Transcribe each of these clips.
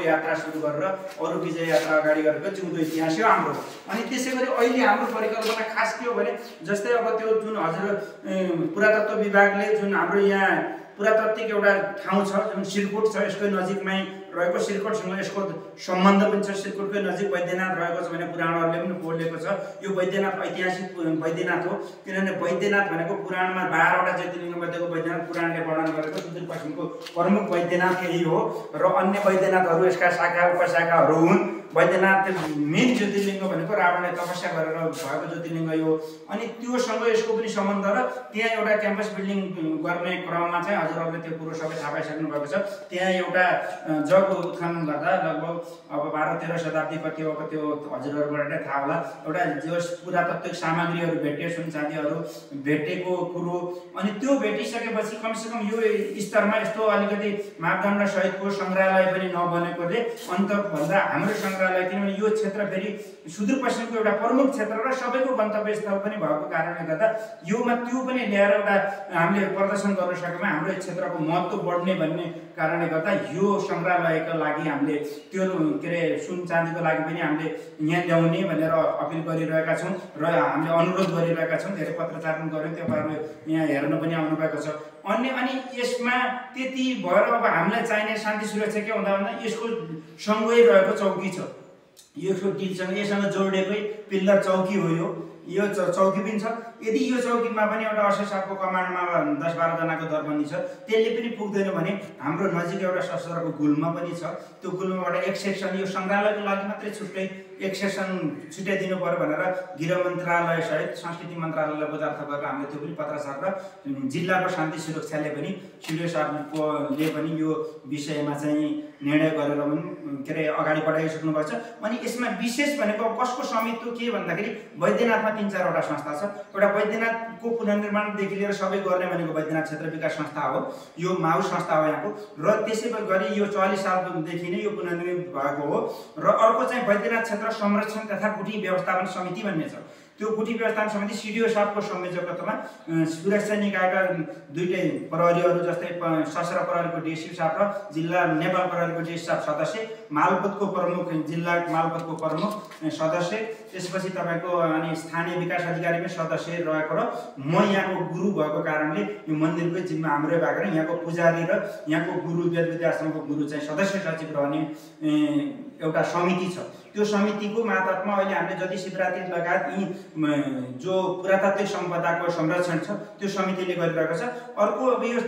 यात्रा सुरु गरेर अरु विजय यात्रा अगाडि गरेको जिउँदो इतिहास हो हाम्रो। अनि त्यसैगरी अहिले हाम्रो परिकल्पना खास के हो भने जस्तै अब त्यो जुन हजुर पुरातत्व विभागले जुन हाम्रो यहाँ पुरातात्विक एउटा ठाउँ छ जुन सिरकोट छ, यसको नजिकमै रहेको, सिरकोटसँग यसको सम्बन्ध पनि छ, सिरकोटकै नजिक वैद्यनाथ रहेको छ भने पुराणहरूले पनि बोलेको छ यो वैद्यनाथ ऐतिहासिक वैद्यनाथ हो। किनभने वैद्यनाथ भनेको पुराणमा 12 वटा ज्योतिर्लिङ्ग मध्येको वैद्यनाथ पुराणले वर्णन गरेको सुदूरपश्चिमको प्रमुख वैद्यनाथ यही हो र अन्य वैद्यनाथहरू यसका शाखा उपशाखाहरू हुन्। वैद्यनाथ मेन ज्योतिर्लिङ्ग भनेको रावणले तपस्या गरेर भएको ज्योतिर्लिङ्ग हो। अनि त्योसँग यसको पनि सम्बन्ध र त्यहाँ एउटा क्याम्पस बिल्डिङ गर्ने क्रममा चाहिँ हजुरहरूले त्यो कुरो सबै थाहा पाइसक्नु भएको छ। त्यहाँ एउटा जग उत्खनन गर्दा लगभग अब 12-13 शताब्दी कति हो त्यो हजुरहरूबाट नै थाहा होला, एउटा जो पुरातात्विक सामग्रीहरू भेटे, सुन चाँदीहरू भेटेको कुरो। अनि त्यो भेटिसकेपछि कमसेकम यो स्तरमा यस्तो अलिकति मापदण्ड सहितको सङ्ग्रहालय पनि नबनेकोले अन्तभन्दा हाम्रो सङ्ग्रहालय, किनभने यो क्षेत्र फेरि सुदूरपश्चिमको एउटा प्रमुख क्षेत्र र सबैको गन्तव्य स्थल पनि भएको कारणले गर्दा योमा त्यो पनि ल्याएर एउटा हामीले प्रदर्शन गर्न सकेमा हाम्रो क्षेत्रको महत्त्व बढ्ने भन्ने कारणले गर्दा यो सङ्ग्रहालयका लागि हामीले त्यो के अरे सुन चाँदीको लागि पनि हामीले यहाँ ल्याउने भनेर अपिल गरिरहेका छौँ र हामीले अनुरोध गरिरहेका छौँ। धेरै पत्रचार पनि गऱ्यौँ, त्यो पाराले यहाँ हेर्न पनि आउनुभएको छ। अनि यसमा त्यति भएर अब हामीलाई चाहिने शान्ति सुरक्षा के हुँदा भन्दा यसको सँगै रहेको चौकी छ, यसको टिलसँग यससँग जोडिएकै पिल्लर चौकी हो यो चौकी पनि छ। यदि यो चौकीमा पनि एउटा अशोक साहबको कमान्डमा 10-12 जनाको दरबन्दी छ, त्यसले पनि पुग्दैन भने हाम्रो नजिक एउटा शस्त्रको गुल्मा पनि छ। त्यो गुल्माबाट एक सेक्सन यो सङ्ग्रहालयको लागि मात्रै छुट्टै एक सेक्सन छुट्याइदिनु पर्यो भनेर गृह मन्त्रालय सहित संस्कृति मन्त्रालयलाई बुझार्थ गरेर हामीले त्यो पनि पत्रचार र जिल्लाको शान्ति सुरक्षाले पनि सिडिओ साहबले पनि यो विषयमा चाहिँ निर्णय गरेर पनि के अरे अगाडि बढाइसक्नु भएको छ। अनि यसमा विशेष भनेको कसको स्वामित्व के भन्दाखेरि वैद्यनाथमा 3-4 वटा संस्था छ। एउटा वैद्यनाथको पुनर्निर्माणदेखि लिएर सबै गर्ने भनेको वैद्यनाथ क्षेत्र विकास संस्था हो, यो माउ संस्था हो यहाँको, र त्यसै गरी यो 44 सालदेखि नै यो पुनर्निर्माण भएको हो। र अर्को चाहिँ वैद्यनाथ क्षेत्र संरक्षण तथा गुठी व्यवस्थापन समिति भन्ने छ। त्यो गुठी व्यवस्थापन समिति सिडिओ साहबको संयोजकत्वमा सुरक्षा निकायका दुईटै प्रहरीहरू जस्तै सशस्त्र प्रहरीको डिएसपी साहब र जिल्ला नेपाल प्रहरीको डिएसपी साहब सदस्य, मालपोतको प्रमुख जिल्ला मालपोतको प्रमुख सदस्य, त्यसपछि तपाईँको अनि स्थानीय विकास अधिकारी पनि सदस्य रहेको र म यहाँको गुरु भएको कारणले यो मन्दिरकै जिम्मा हाम्रै भएको र यहाँको पुजारी र यहाँको गुरु वेदविद्या आश्रमको गुरु चाहिँ सदस्य सचिव रहने एउटा समिति छ। त्यो समितिको मातहतमा अहिले हामीले जति शिवरात्रि लगायत यी जो पुरातात्विक सम्पदाको संरक्षण छ त्यो समितिले गरिरहेको छ। अर्को अब यो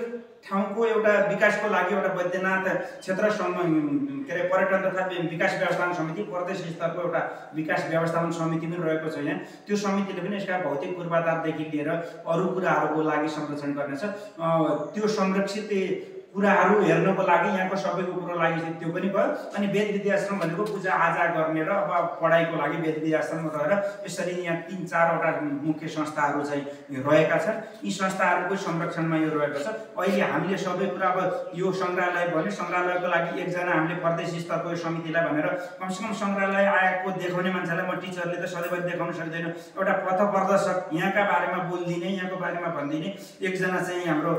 ठाउँको एउटा विकासको लागि एउटा वैद्यनाथ क्षेत्र के अरे पर्यटन तथा विकास व्यवस्थापन समिति, प्रदेश स्तरको एउटा विकास व्यवस्थापन समिति पनि रहेको छ यहाँ। त्यो समितिले पनि यसका भौतिक पूर्वाधारदेखि लिएर अरू कुराहरूको लागि संरक्षण गर्नेछ। त्यो संरक्षित कुराहरू हेर्नको लागि यहाँको सबैको कुरो लागि त्यो पनि भयो। अनि वेद विद्याश्रम भनेको पूजा आजा गर्ने र अब पढाइको लागि वेद विद्याश्रम रहेर यसरी यहाँ 3-4 वटा मुख्य संस्थाहरू चाहिँ रहेका छन्। यी संस्थाहरूको संरक्षणमा यो रहेको छ। अहिले हामीले सबै कुरा अब यो सङ्ग्रहालय भने सङ्ग्रहालयको लागि एकजना हामीले प्रदेश स्तरको समितिलाई भनेर कमसेकम सङ्ग्रहालय आएको देखाउने मान्छेलाई म टिचरले त सधैँभरि देखाउन सक्दैन, एउटा पथ प्रदर्शक यहाँका बारेमा बोलिदिने, यहाँको बारेमा भनिदिने एकजना चाहिँ हाम्रो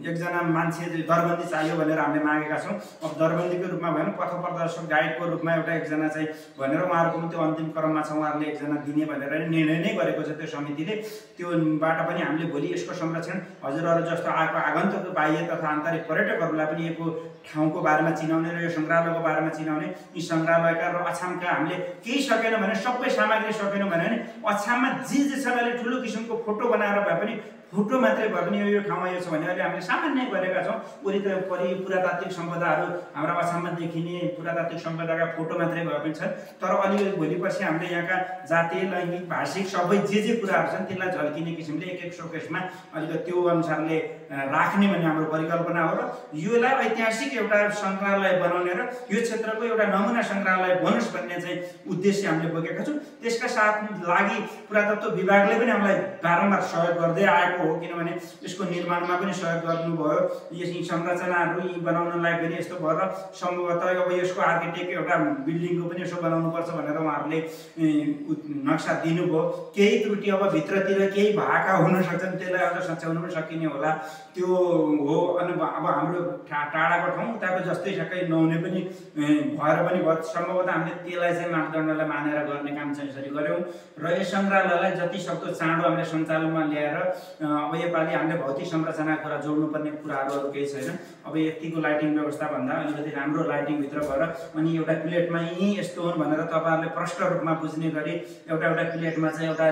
एकजना मान्छे दरबन्दी चाहियो भनेर हामीले मागेका छौँ। अब दरबन्दीको रूपमा भएन, पथ प्रदर्शक गाइडको रूपमा एउटा एकजना चाहिँ भनेर उहाँहरूको पनि त्यो अन्तिम क्रममा छ, उहाँहरूले एकजना दिने भनेर निर्णय नै गरेको छ त्यो समितिले। त्योबाट पनि हामीले भोलि यसको संरक्षण हजुरहरू जस्तो आएको आगन्तुक बाह्य तथा आन्तरिक पर्यटकहरूलाई पनि यो ठाउँको बारेमा चिनाउने र यो सङ्ग्रहालयको बारेमा चिनाउने। यी सङ्ग्रहालयका र अछामका हामीले केही सकेन भने सबै सामग्री सकेन भने अछाममा जे छ भने ठुलो किसिमको फोटो बनाएर भए पनि फोटो मात्रै भए पनि यो ठाउँमा यो छ भने अहिले हामीले सामान्य गरेका छौँ। वरिपरि पुरातात्विक सम्पदाहरू हाम्रो अछाममा देखिने पुरातात्विक सम्पदाका फोटो मात्रै भए पनि छन्, तर अलिअलि भोलिपछि हामीले यहाँका जातीय लैङ्गिक भाषिक सबै जे कुराहरू छन् त्यसलाई झल्किने किसिमले एक सोकेसमा अलिकति त्यो अनुसारले राख्ने भन्ने हाम्रो परिकल्पना हो। र योलाई ऐतिहासिक एउटा सङ्ग्रहालय बनाउने र यो क्षेत्रको एउटा नमुना सङ्ग्रहालय बनोस् भन्ने चाहिँ उद्देश्य हामीले बोकेका छौँ। त्यसका साथ लागि पुरातत्व विभागले पनि हामीलाई बारम्बार सहयोग गर्दै आएको हो, किनभने यसको निर्माणमा पनि सहयोग गर्नुभयो। यी संरचनाहरू यी बनाउनलाई पनि यस्तो भएर सम्भवतः अब यसको आर्किटेक्ट एउटा बिल्डिङको पनि यसो बनाउनुपर्छ भनेर उहाँहरूले नक्सा दिनुभयो। केही त्रुटि अब भित्रतिर केही भाका हुन सक्छन्, त्यसलाई अझ सच्याउनु पनि सकिने होला। त्यो हो। अनि अब हाम्रो टाढाको ठाउँ उताको जस्तै ठ्याक्कै नहुने पनि भएर पनि भयो। सम्भवतः हामीले त्यसलाई चाहिँ मापदण्डलाई मानेर गर्ने काम चाहिँ यसरी गऱ्यौँ र यस सङ्ग्रहालयलाई जति सक्दो चाँडो हामीले सञ्चालनमा ल्याएर अब योपालि हामीले भौतिक संरचनाको कुरा जोड्नुपर्ने कुराहरू अरू केही छैन। अब यतिको लाइटिङ व्यवस्था भन्दा अलिकति राम्रो लाइटिङभित्र भएर अनि एउटा प्लेटमा यी यस्तो हुन् भनेर तपाईँहरूले प्रष्ट रूपमा बुझ्ने गरी एउटा प्लेटमा चाहिँ एउटा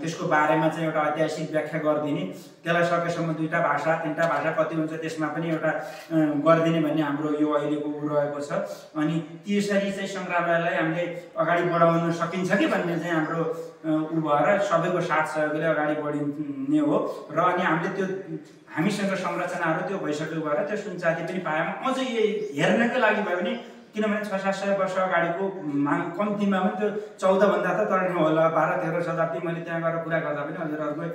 त्यसको बारेमा चाहिँ एउटा ऐतिहासिक व्याख्या गरिदिने, त्यसलाई सकेसम्म 2टा भाषा 3टा भाषा कति हुन्छ त्यसमा पनि एउटा गरिदिने भन्ने हाम्रो यो अहिलेको रहेको छ। अनि त्यसरी चाहिँ सङ्ग्रहालयलाई हामीले अगाडि बढाउन सकिन्छ कि भन्ने चाहिँ हाम्रो भएर सबैको साथ सहयोगले अगाडि बढिने हो। र अनि हामीले त्यो हामीसँग संरचनाहरू त्यो भइसक्यो भएर त्यो सुनचाँदी पनि पायौँ। अझ यो हेर्नकै लागि भयो भने किनभने 600-700 वर्ष अगाडिको कम्तीमा पनि त्यो 14 भन्दा त तर होला 12-13 शताब्दी। मैले त्यहाँ गएर कुरा गर्दा पनि हजुरहरूलाई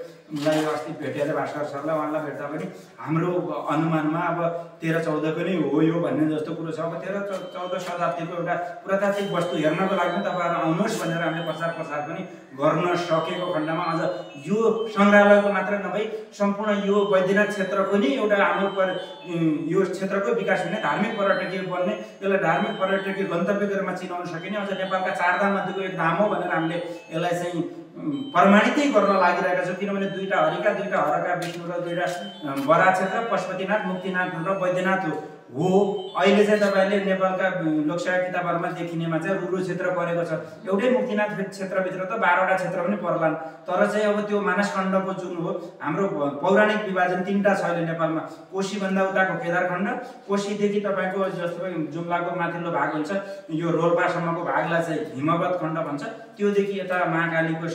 अस्ति भेटेर भास्कर सरलाई उहाँलाई भेट्दा पनि हाम्रो अनुमानमा अब 13-14 नै हो यो भन्ने जस्तो कुरो छ। अब 13-14 शताब्दीको एउटा पुरातात्विक वस्तु हेर्नको लागि पनि तपाईँहरू आउनुहोस् भनेर हामीले प्रचार पनि गर्न सकेको खण्डमा अझ यो सङ्ग्रहालयको मात्र नभई सम्पूर्ण यो वैद्यनाथ क्षेत्रको नै एउटा हाम्रो यो क्षेत्रको विकास हुने, धार्मिक पर्यटकीय बन्ने, यसलाई धार्मिक पर्यटकीय गन्तव्यको रूपमा चिनाउन सकिने, अझ नेपालका 4 धाम मध्येको एक धाम हो भनेर हामीले यसलाई चाहिँ प्रमाणितै गर्न लागिरहेका छौँ। किनभने 2टा हरिका 2टा हरका विष्णु र 2टा बराह क्षेत्र पशुपतिनाथ मुक्तिनाथ र वैद्यनाथ हो। अहिले चाहिँ तपाईँले नेपालका लोकसेवा किताबहरूमा देखिनेमा चाहिँ रुरु क्षेत्र परेको छ। एउटै मुक्तिनाथ क्षेत्रभित्र त 12वटा क्षेत्र पनि पर्लान्। तर चाहिँ अब त्यो मानसखण्डको जुन हो हाम्रो पौराणिक विभाजन 3टा छ अहिले नेपालमा। कोशीभन्दा उताको केदारखण्ड, कोशीदेखि तपाईँको जस्तो जुम्लाको माथिल्लो भाग हुन्छ यो रोल्पासम्मको भागलाई चाहिँ हिमवत खण्ड भन्छ, त्योदेखि यता महाकालीको